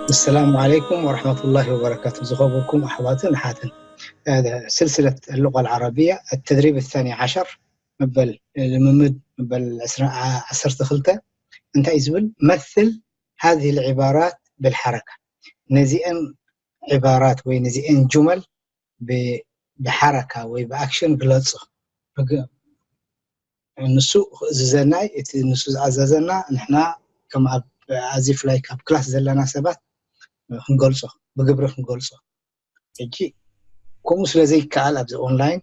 السلام عليكم ورحمة الله وبركاته. ዝኸበርኩም ኣሕዋትን ኣሓትን፣ ስልስለት اللغة العربية التدريب الثاني عشر መበል ልምምድ መበል ዓሰርተ ክልተ እንታይ እዩ ዝብል? مثل هذه العبارات بالحركة። ነዚአን ዒባራት ወይ ነዚአን ጁመል ብሓረካ ወይ ብኣክሽን ግለፁ። ንሱ ክእዝዘና እቲ ንሱ ዝኣዘዘና ንሕና ከም ኣብ ኣዚፍ ላይክ ኣብ ክላስ ዘለና ሰባት ክንገልፆ፣ ብግብሪ ክንገልፆ። ሕጂ ከምኡ ስለ ዘይከኣል ኣብዚ ኦንላይን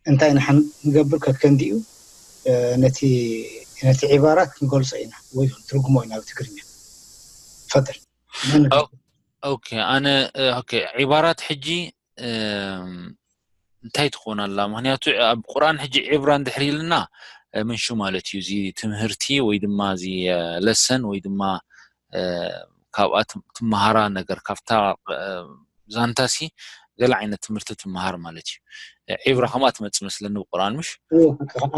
እንታይ ንሓን ንገብር ከከንዲኡ ነቲ ነቲ ዒባራት ክንገልፆ ኢና ወይ ክንትርጉሞ ኢና ብትግርኛ። ፈጥር ኦኬ ኣነ ኦኬ ዒባራት ሕጂ እንታይ ትኾን ኣላ? ምክንያቱ ኣብ ቁርኣን ሕጂ ዒብራ እንድሕር ኢልና ምንሹ ማለት እዩ። እዚ ትምህርቲ ወይ ድማ እዚ ለሰን ወይ ድማ ካብኣ ትመሃራ ነገር ካብታ ዛንታሲ ገለ ዓይነት ትምህርቲ ትመሃር ማለት እዩ። ዒብራ ከምኣ ትመፅእ መስለኒ ብቁርኣን ምሽ?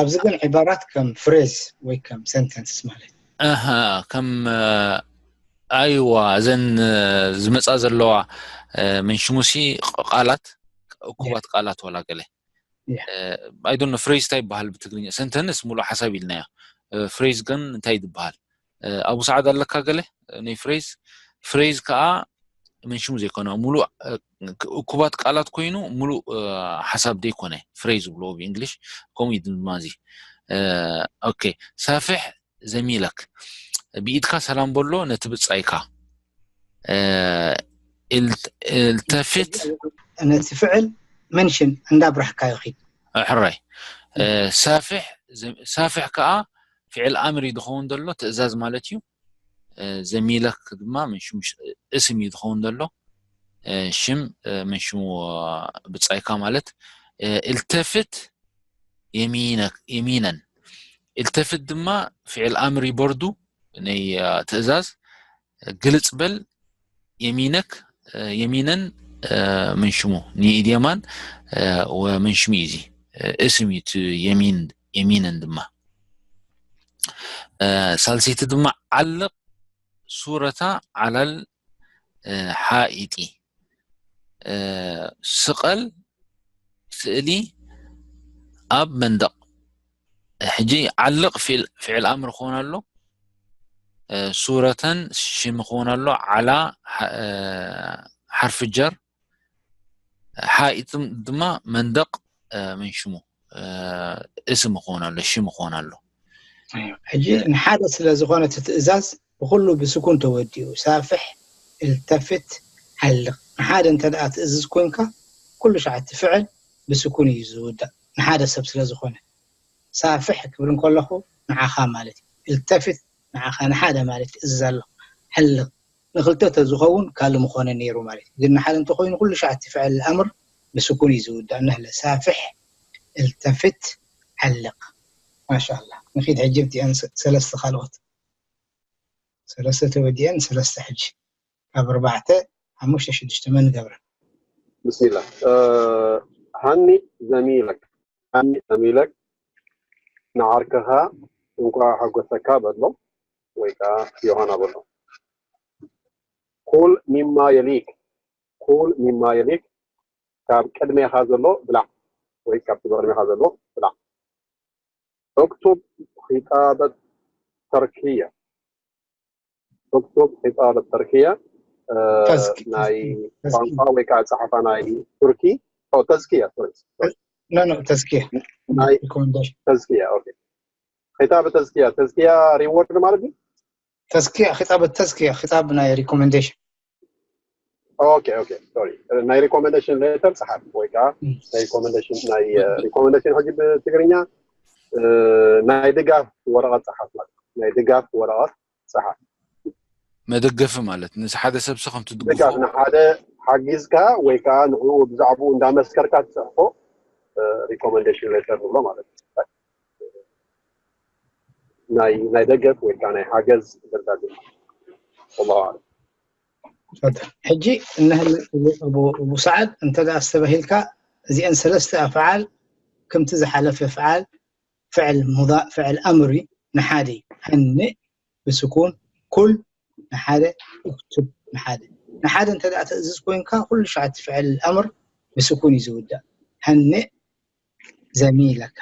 ኣብዚ ግን ዒባራት ከም ፍሬዝ ወይ ከም ሰንተንስ ማለት እዩ። ከም ኣይዋ እዘን ዝመፃ ዘለዋ ምንሽሙሲ ቃላት እኩባት ቃላት ዋላ ገለ ኣይዶነ ፍሬዝ እንታይ ይበሃል ብትግርኛ? ሰንተንስ ሙሉእ ሓሳብ ኢልናዮ። ፍሬዝ ግን እንታይ ይበሃል? ኣቡ ሰዓድ ኣለካ ገለ ናይ ፍሬዝ? ፍሬዝ ከዓ ምንሽሙ ዘይኮነ ሙሉእ እኩባት ቃላት ኮይኑ ሙሉእ ሓሳብ ዘይኮነ ፍሬዝ ዝብልዎ ብእንግሊሽ። ከምኡ እዩ ድማ እዚ ኦኬ ሳፍሕ ዘሚለክ ብኢድካ ሰላም በሎ ነቲ ብጻይካ ኢልተፍት ነቲ ፍዕል መንሽን እንዳብራህካ ይኺድ። ሕራይ ሳፍሕ ሳፍሕ ከዓ ፍዕል ኣምር እዩ ዝኸውን ዘሎ ትእዛዝ ማለት እዩ። ዘሚለክ ድማ እስም እዩ ዝኸውን ዘሎ ሽም ምንሽሙ ብጻይካ ማለት ኢልተፍት የሚነን ኢልተፍት ድማ ፍዕል ኣምር ይበርዱ ናይ ትእዛዝ ግልጽ በል የሚነክ የሚነን ምንሽሙ ንኢድ የማን ወምንሽሙ እዩ እዚ እስም እዩ የሚን የሚነን ድማ ሳልሰይቲ ድማ ዓልቕ ሱረታ ዓላል ሓኢጢ ስቐል ስእሊ ኣብ መንደቕ ሕጂ ዓልቕ ፍዕል ኣምር ክኾን ኣሎ ሱረተን ሽም ክኾን ኣሎ ዓላ ሓርፊ ጀር ሓኢጢ ድማ መንደቕ ምንሽሙ እስም ክኾን ኣሎ ሽም ክኾን ኣሎ ሕጂ ንሓደ ስለ ዝኾነ እቲ ትእዛዝ ብኩሉ ብስኩን ተወዲኡ ሳፍሕ እልተፍት ዓልቕ ንሓደ እንተ ደኣ ትእዝዝ ኮንካ ኩሉ ሸዓቲ ፍዕል ብስኩን እዩ ዝውዳእ ንሓደ ሰብ ስለ ዝኾነ ሳፍሕ ክብል እንከለኹ ንዓኻ ማለት እዩ እልተፍት ንዓኻ ንሓደ ማለት እዩ ትእዝዝ ኣለኹ ዓልቕ ንክልተ ተዝኸውን ካልእ ምኾነ ነይሩ ማለት እዩ ግን ንሓደ እንተኮይኑ ኩሉ ሸዓቲ ፍዕል ኣምር ብስኩን እዩ ዝውዳእ ንህለ ሳፍሕ እልተፍት ዓልቕ ማሻላ ንኺድ ሕጂ ብቲአን ሰለስተ ካልኦት ሰለስተ ተወዲአን ሰለስተ ሕጂ ካብ ኣርባዕተ ሓሙሽተ ሽዱሽተ መን ገብረን ብስሚላ ሃኒ ዘሚለክ ሃኒ ዘሚለክ ንዓርክኻ እንኳዕ ሓጎሰካ በሎ ወይ ከዓ ዮሃና በሎ ኩል ሚማ የሊክ ኩል ሚማ የሊክ ካብ ቅድሜኻ ዘሎ ብላዕ ወይ ካብቲ ብቅድሜኻ ዘሎ ብላዕ اكتب خطابة تركية اكتب خطابة تركية ናይ ቋንቋ ወይ ከዓ ፀሓፋ ናይ ቱርኪ ተዝኪያ ኖ ተዝኪያ ናይ ተዝኪያ ኦኬ خطابة تزكية تزكية reward ማለት እዩ ተዝኪያ خطابة تزكية خطاب ናይ recommendation ኦኬ ኦኬ ሶሪ ናይ recommendation letter ፀሓፍ ወይ ከዓ ናይ recommendation ናይ recommendation ሕጂ ብትግርኛ ናይ ድጋፍ ወረቐት ፀሓፍ ማለት ናይ ድጋፍ ወረቐት ፀሓፍ መደገፊ ማለት ንስ ሓደ ሰብ ስ ከም ትድግፎ ድጋፍ ንሓደ ሓጊዝካ ወይ ከዓ ንዕኡ ብዛዕባኡ እንዳመስከርካ ትፅሕፎ recommendation letter ንብሎ ማለት እዩ ናይ ናይ ደገፍ ወይ ከዓ ናይ ሓገዝ ደብዳቤ ወላሁ ኣለም ሕጂ እነህል ብሰዓድ እንተ ኣስተባሂልካ እዚአን ሰለስተ ኣፍዓል ከምቲ ዝሓለፈ ፍዓል ፍዕል ሙዳእ ፍዕል ኣምሪ ንሓደ ሃንእ ብስኩን ኩል ንሓደ እክቱብ ንሓደ ንሓደ እንተ ደኣ ተእዝዝ ኮይንካ ኩሉ ሸዓተ ፍዕል ኣምር ብስኩን እዩ ዝውዳእ። هنئ زميلك،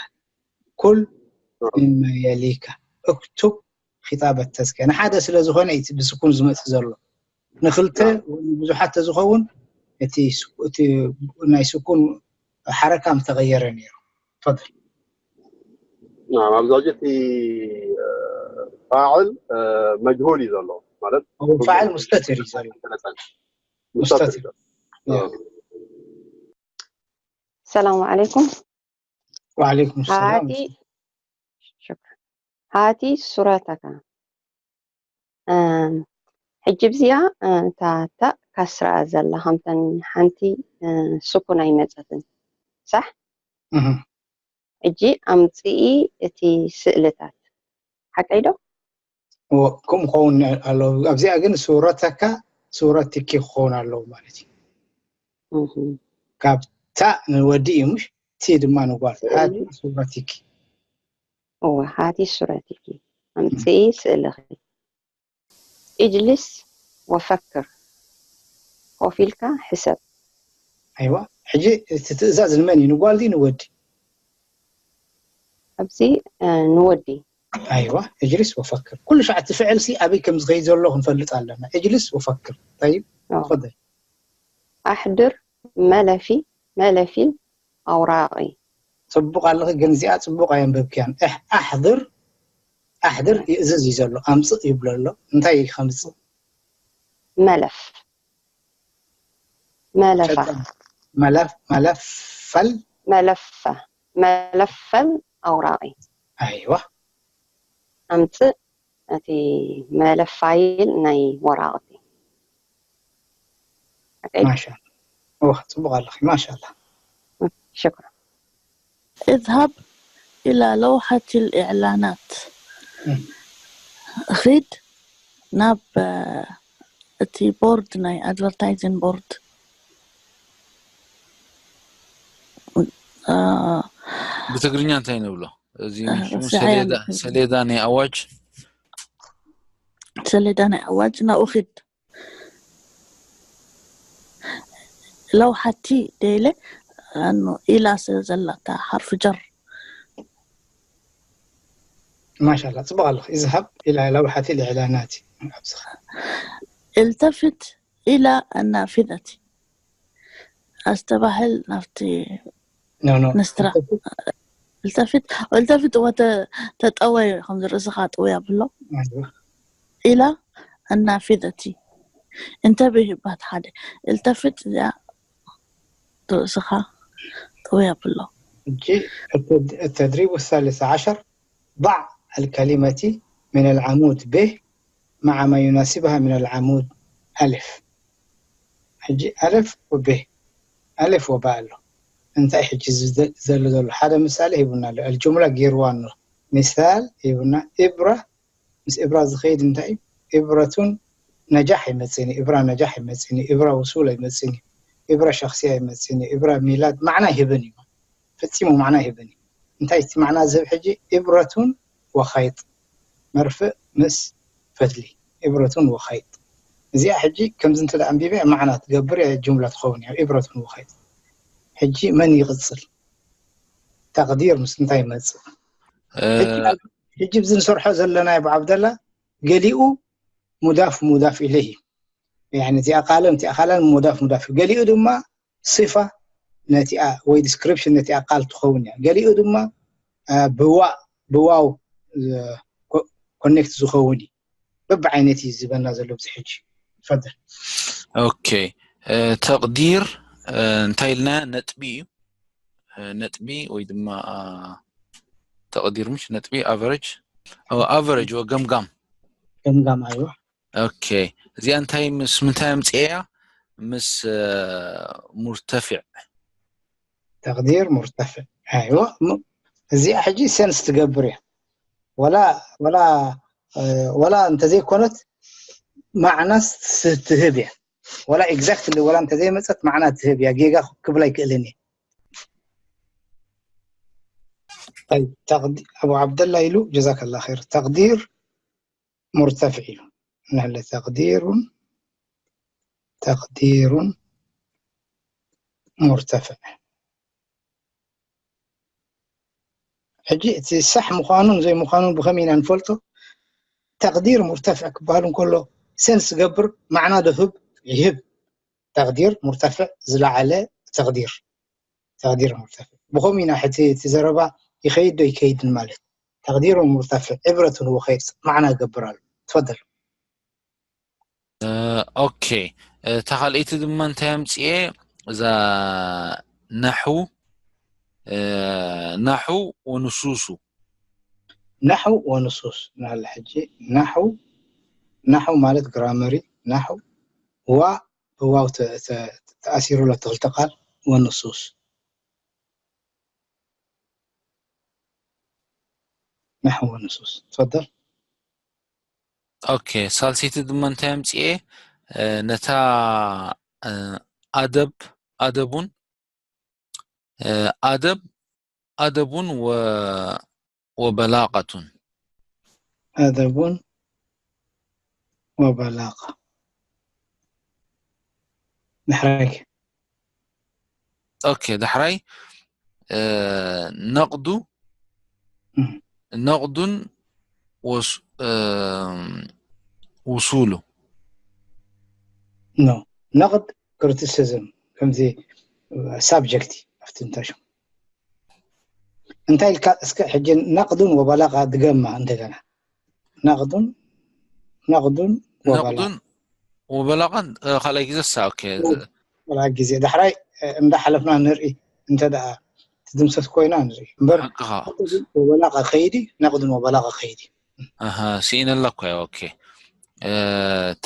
كل مما يليك، اكتب خطاب التزكية። ንሓደ ስለ ዝኾነ እቲ ብስኩን ዝመጽእ ዘሎ። ንኽልተ ወይ ብዙሓት ተዝኸውን እቲ ስኩ- እቲ ናይ ስኩን ሓረካ ምተቐየረ ነይሩ። ፈضል ናም ኣብዚ ሕጂ እቲ ፋዕል መጅሁል እዩ ዘሎ ማለት ፋዕል ሙስተትር እዩ ዘሎ። ሙስተትር ሙስተትር። እዩ። ሰላሙ ዓለይኩም። ወዓለይኩም ሰላም። ሃቲ ሽክራን። ሃቲ ሱረተካ። እም፣ ሕጂ ብዚኣ እታ ታእ ካስራ ዘላ ከምተን ሓንቲ እ፣ ስኩን ኣይመጸትን ሳሕ? እህ። ሕጂ ኣምጽኢ እቲ ስእልታት ሓቀይ ዶ? እዎ፣ ከምኡ ክኸውን ኣለዎ። ኣብዚኣ ግን ሱረተካ ሱረትኪ ክኸውን ኣለዎ ማለት እዩ። እህ። ካብ ታእ ንወዲ እዩ ምሽ ቲ ድማ ንጓል። ሃቲ ሱረትኪ። እወ ሃቲ ሱረትኪ ኣምጽኢ ስእልኺ። ኢጅልስ ወፈክር ኮፍ ኢልካ ሕሰብ። ኣይዋ ሕጂ እቲ ትእዛዝ ንመን እዩ? ንጓል ድዩ ንወዲ? ኣብዚ እ፣ ንወዲ ኣይዋ እጅልስ ወፈክር ኩሉ ሸዓተ ፍዕል ሲ ኣበይ ከም ዝኸይድ ዘሎ ክንፈልጥ ኣለና። እጅልስ ወፈክር ጠይብ ኦ፣ ተፈደል። ኣሕድር መለፊ መለፊል ኣውራቂ። ጽቡቕ ኣለኺ ግን እዚኣ ጽቡቕ ኣየንበብክያን። እሕ ኣሕድር ኣሕድር ይእዝዝ እዩ ዘሎ ኣምጽእ ይብሎ ኣሎ። እንታይ ከምጽእ? መለፍ መለፋ ሸጣን መለፍ መለፈል መለፋ መለፈል ኣውራቂ ኣይዋ ኣምጽእ እቲ መለፋይል ናይ ወራቕቲ። ኦኬ፣ ማሻ ዋ ጽቡቕ ኣለኺ ማሻላ። ሽክራ። اذهب إلى لوحة الإعلانات ኺድ ናብ እ፣ እቲ ቦርድ ናይ ኣድቨርታይዚንግ ቦርድ እ፣ ብትግርኛ እንታይ ንብሎ? እዚ እ፣ ሽሙ ረሲዐያ ሰሌዳ ኣለኹ። ሰሌዳ ናይ ኣዋጅ ሰሌዳ ናይ ኣዋጅ ናብኡ ኺድ ለውሓቲ ደይለ ኣኑ ኢላ ስለ ዘላታ ሓርፊ ጀር ማሻላ ጽቡቕ ኣለኺ። اذهب إلى لوحة الإعلانات ኣብዚኻ التفت إلى النافذة ኣስተባህል ናብቲ ኖ ኖ ንስትራ التفت التفت ወተ ተጠወይ ከም ርእስኻ ጥውያ ብሎ ኣይዋ إلى النافذة انتبه ይባት ሓደ التفت እዚኣ ርእስኻ ጥውያ ብሎ ሕጂ التد- التدريب الثالث عشر ضع الكلمة من العمود ب مع ما يناسبها من العمود ألف ሕጂ ألف وب ألف وب ኣሎ እንታይ ሕጂ ዝደ- ዘሎ ዘሎ ሓደ ምሳሌ ሂቡና ኣሎ الجملة ገይርዋ ኣሎ مثال ሂቡና إبرة ምስ إبرة ዝኸይድ እንታይ እዩ إبرة نجاح ይመጽእኒ إبرة نجاح ይመጽእኒ إبرة وصول ይመጽእኒ إبرة شخصية ይመጽእኒ إبرة ميلاد ማዕና ይህብን እዩ ፈጺሙ ማዕና ይህብን እዩ እንታይ እቲ ማዕና ዝህብ ሕጂ إبرة وخيط መርፍእ ምስ ፈትሊ إبرة وخيط እዚኣ ሕጂ ከምዚ እንተ ኣንቢበ ማዕና ትገብር እያ جملة ትኸውን እያ إبرة وخيط ሕጂ መን ይቕጽል تقدير ምስ እንታይ ይመጽእ እ፣ ሕጂ ኣብዚ ንሰርሖ ዘለና ኣቡ ዓብደላ ገሊኡ مضاف مضاف إليه يعني እዚኣ ቃልን እቲኣ ቃልን مضاف مضاف ገሊኡ ድማ صفة ነቲኣ ወይ description ነቲኣ ቃል ትኸውን እያ ገሊኡ ድማ እ፣ ብዋእ ብዋው እ፣ ኮ- ኮኔክት ዝኸውን እዩ በብዓይነት እዩ ዝበና ዘሎ ኣብዚ ሕጂ ፈደል ኦኬ እ፣ ተቕዲር እ፣ እንታይ ኢልና ነጥቢ እዩ እ፣ ነጥቢ ወይ ድማ እ፣ ተቕዲር ምሽ ነጥቢ ኣቨሬጅ ኣቨሬጅ ወገምጋም ገምጋም ኣይዋ ኦኬ እዚኣ እንታይ ምስ ምንታይ ኣምፅኤያ ምስ እ፣ ሙርተፊዕ ተቅዲር ሙርተፍዕ ኣይዋ ም- እዚኣ ሕጂ ሰንስ ትገብር እያ ወላ ወላ እ፣ ወላ እንተዘይኮነት ማዕናስ ትህብ እያ ወላ ኤግዛክትሊ ወላ እንተዘይመፀት ማዕና ትህብ እያ ጌጋ ክብል ኣይክእልን እየ طيب تقدير أبو عبد الله يلو جزاك الله خير تقدير مرتفع يلو نهل تقدير ተቕዲሩን ሙርተፍዕ። ሕጂ እቲ ሳሕ ምዃኑን ዘይምዃኑን ብኸመይ ኢና ንፈልጦ? ተቕዲር ሙርተፍዕ ክበሃል እንከሎ ሰንስ ዝገብር ማዕና ዶ ህብ ይህብ። ተቕዲር ሙርተፍዕ ዝለዓለ ተቕዲር ተቕዲር ሙርተፍዕ ብኸምኡ ኢና ሕቲ እቲ ዘረባ ይኸይድ ዶ ይከይድን ማለት ተቕዲር ሙርተፍዕ ዕብረቱን ወኸይድ ማዕና ይገብር ኣሎ። ትፈደል። ኦኬ፣ እታ ካልኣይቲ ድማ እንታይ ኣምፅኤ? እዛ ናሑ ናሑ ወንሱሱ ናሑ ወንሱስ ናለ ሕጂ ናሑ ናሑ ማለት ግራመሪ ናሑ ዋ ብዋው ተኣሲሩ ኣሎ ክልተ ቃል ወንሱስ ናሑ ወንሱስ ትፈደል። ኦኬ፣ ሳልሰይቲ ድማ እንታይ ኣምፅኤ? ነታ ኣደብ ኣደቡን ኣደብ ኣደቡን ወበላቀቱን ኣደቡን ወበላቀ ድሕራይ ኦኬ፣ ዳሕራይ ነቕዱ ነቕዱን ውሱሉ ነቕድ ክሪቲሲዝም ከምዚ ሳብጀክት ኣብቲ እንታይ ሽሙ እንታይ ኢልካ እስከ ሕጂ ነቕዱን ወበላቃ ድገማ እንደገና ነቕዱን ነቕዱን ወበላቃ ነቕዱን ወበላቃን ካልኣይ ግዜ ሳ ኦኬ ካልኣይ ግዜ ዳሕራይ እንዳሓለፍና ንርኢ እንተ ደኣ ትድምሰስ ኮይና ንርኢ እምበር ሓቅኻ ወበላቃ ከይዲ ነቕዱን ወበላቃ ከይዲ ኣሃ ስኢነላ እኮ እያ ኦኬ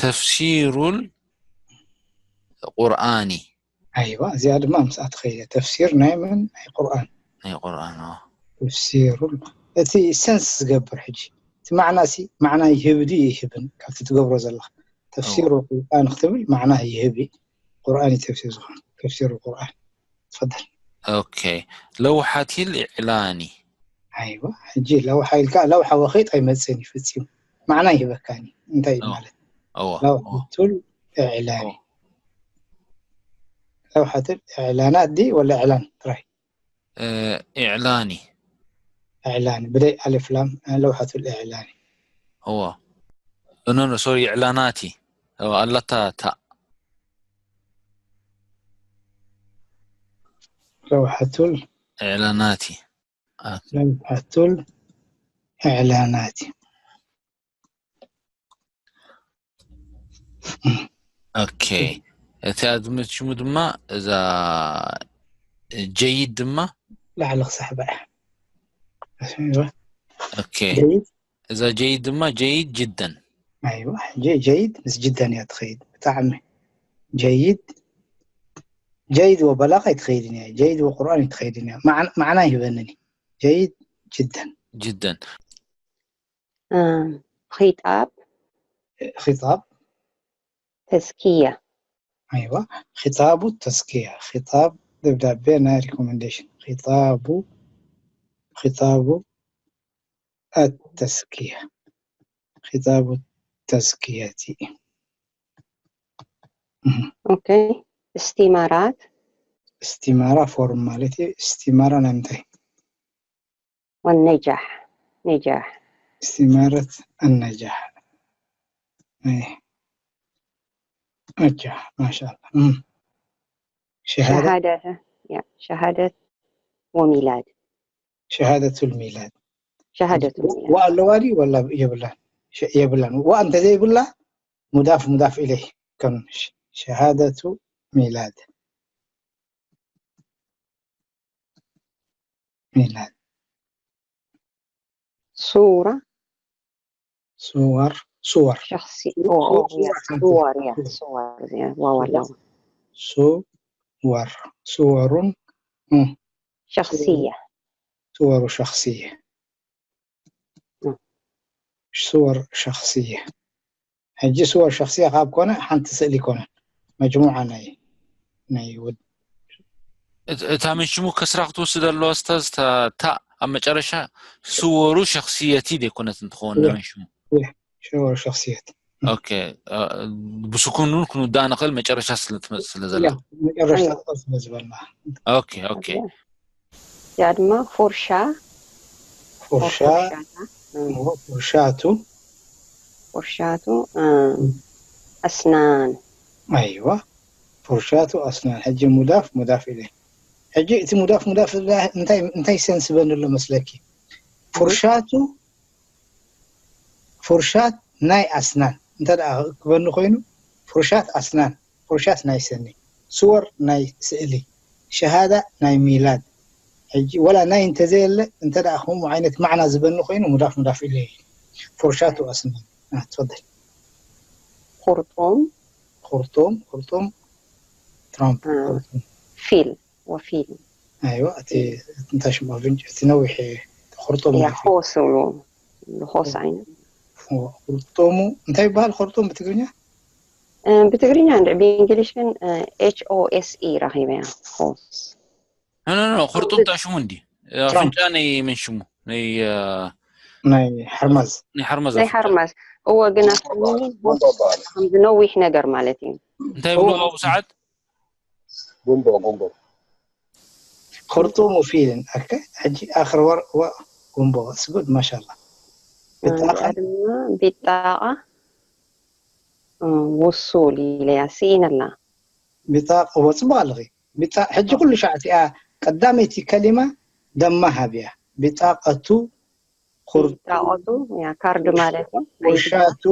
ተፍሲሩል ቁርኣኒ ኣይዋ እዚኣ ድማ ምስኣ ትኸይደ ተፍሲር ናይ መን ናይ ቁርኣን ናይ ቁርኣን ተፍሲሩል እቲ ሰንስ ዝገብር ሕጂ እቲ ማዕና ሲ ማዕና ይህብ ድዩ ይህብን ካብቲ ትገብሮ ዘለኻ ተፍሲር ቁርኣን ክትብል ማዕና ይህብ ቁርኣን እዩ ተፍሲር ዝኾነ ተፍሲር ቁርኣን ትፈደል ኦኬ ለውሓቲል ኢዕላኒ ኣይዋ ሕጂ ለውሓ ኢልካ ለውሓ ወኺጥ ኣይመፅእን እዩ ፈፂሙ ማዕና ይህበካኒ እንታይ እዩ ማለት ለውሓቱል ኢዕላኒ ለውሓቱል ኢዕላናት ዲ ወላ ኢዕላን ጥራይ ኢዕላኒ ኢዕላኒ ብደይ ኣልፍ ላም ለውሓቱል ኢዕላኒ እዎ ኖ ኖ ሶሪ ኢዕላናቲ ኣለታ ታ ለውሓቱል ኢዕላናቲ ለውሓቱል ኢዕላናቲ ኦኬ እቲ ኣድምት ሽሙ ድማ እዛ ጀይድ ድማ ላዕሊ ክሳሕባ ኦኬ እዛ ጀይድ ድማ ጀይድ ጅደን ኣይዋ ጀይድ ምስ ጅደን እያ ትኸይድ ብጣዕሚ ጀይድ ጀይድ ወበላቃ ኣይትኸይድን እያ ጀይድ ወቁርኣን ኣይትኸይድን እያ ማዕና ይህበንን ጀይድ ጅደን ጅደን ኺጣብ ኺጣብ ተዝኪያ ኣይዋ ኺጣቡ ተዝኪያ ኺጣብ ደብዳቤ ናይ ሪኮመንዴሽን ኺጣቡ ኺጣቡ ኣተዝኪያ ኺጣቡ ተዝኪያቲ ኦኬ እስቲማራት እስቲማራ ፎርም ማለት እዩ እስቲማራ ናይ ምንታይ والنجاح نجاح استمارة النجاح نجاح ما شاء الله مم. شهادة شهادة يا شهادة وميلاد شهادة الميلاد شهادة الميلاد ዋ ኣለዋ ድዩ ወላ የብላን የብላን ዋ እንተዘይብላ ሙዳፍ ሙዳፍ ኢለይ ከም ሸሃደቱ ሚላድ ሚላድ صورة صور صور شخصي أوه، أوه، يا صور يا صور يا واو الله صور صور مم. شخصية صور شخصية مم. صور شخصية ሕጂ صور شخصية ካብ ኮነ ሓንቲ ስእሊ ኮነ መጅሙዓ ናይ ናይ ውድ እታ ምን ሽሙ ከስራ ክትወስድ ኣለዋ ስታዝ እታ ኣብ መጨረሻ ስወሩ ሸክስየቲ ዘይኮነት እንትኸውን ምን ሽሙ صور شخصية ኦኬ። ብስኩን እውን ክንውዳእ ንኽእል፣ መጨረሻ ስለ ትመፅእ ስለ ዘላ። መጨረሻ ቁጥር ስለ ዝበልና። ኦኬ ኦኬ። እዚኣ ድማ ፉርሻ ፉርሻ ፉርሻታ፣ እ፣ ፉርሻቱ ፉርሻቱ፣ እ፣ ኣስናን። ኣይዋ ፉርሻቱ ኣስናን። ሕጂ ሙዳፍ ሙዳፍ ኢለ። ሕጂ እቲ ሙዳፍ ሙዳፍ እንታይ እንታይ ሰንስ በኒ ኣሎ መስለኪ? ፉርሻቱ ፉርሻት ናይ ኣስናን እንተ ደኣ ክበኒ ኮይኑ፣ ፉርሻት ኣስናን፣ ፉርሻት ናይ ሰኒ፣ ስወር ናይ ስእሊ፣ ሸሃዳ ናይ ሚላድ። ሕጂ ወላ ናይ እንተዘየለ እንተ ደኣ ከምኡ ዓይነት ማዕና ዝበኒ ኮይኑ፣ ሙዳፍ ሙዳፍ ኢለ። ፉርሻቱ ኣስናን። አ፣ ትፈደል። ኹርጡም ኹርጡም ኹርጡም ትራምፕ እ፣ ኹርጡም። ፊል ወፊል ኣይዋ እቲ እንታይ ሽሙ ኣፍንጭ እቲ ነዊሕ ኹርጡም እያ ናይ ፊል። ኾስ እብሉ ኾስ ዓይነት ኹርጡሙ እንታይ ይበሃል ኹርጡም ብትግርኛ? እ፣ ብትግርኛ እንድዒ ብእንግሊሽ ግን ኤች ኦ ኤስ ኢ ረኺበያ ኾስ። ኖ ኖ ኖ፣ ኹርጡም እንታይ ሽሙ እንዲ ኣፍንጫ ናይ መን ሽሙ ናይ እ፣ ናይ ሓርማዝ። ናይ ሓርማዝ ናይ ኣፍንጫ። ሓርማዝ እወ። ግን ኣፍንጫ ጉንቦ በሃል። ከምዚ ነዊሕ ነገር ማለት እዩ። እንታይ ይብሉ ኣብኡ ሰዓት? ጉንቦ ጉንቦ ኹርጡሙ ፊልን ኣከ ሕጂ ኣኽር ወር ወ ጉንቦ ስጉድ ማሻላ። እዚኣ ብጣዕሚ ድማ ቢጣቃ እ፣ ውሱል ኢለያ ስኢነላ። ቢጣቅ እዎ ጽቡቅ ኣለኺ። ቢጣ ሕጂ ኩሉ ሻዕ እቲኣ ቀዳመይቲ ከሊማ ደማ ሃብያ። ቢጣቀቱ ኹር ቢጣቀቱ ያ ካርድ ማለት እዩ። ናይ ቁርሻቱ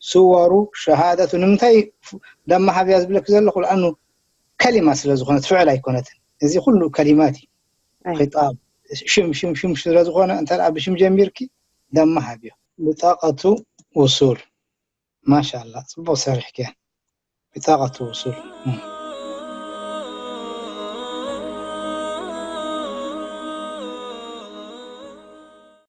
ስወሩ ሸሃደቱ ንምንታይ ደማ ሃብያ ዝብለኪ ዘለኹ? ለኣኑ ከሊማ ስለ ዝኾነት ፍዕል ኣይኮነትን። እዚ ኩሉ ከሊማት እዩ። ኣይ። ኺጣብ ሽም ሽም ሽም ስለ ዝኾነ እንተ ደኣ ብሽም ጀሚርኪ ደማ ሃብዮ። ቢጣቀቱ ውሱል ማሻላ ጽቡቅ ሰሪሕኪ። ቢጣቀቱ ውሱል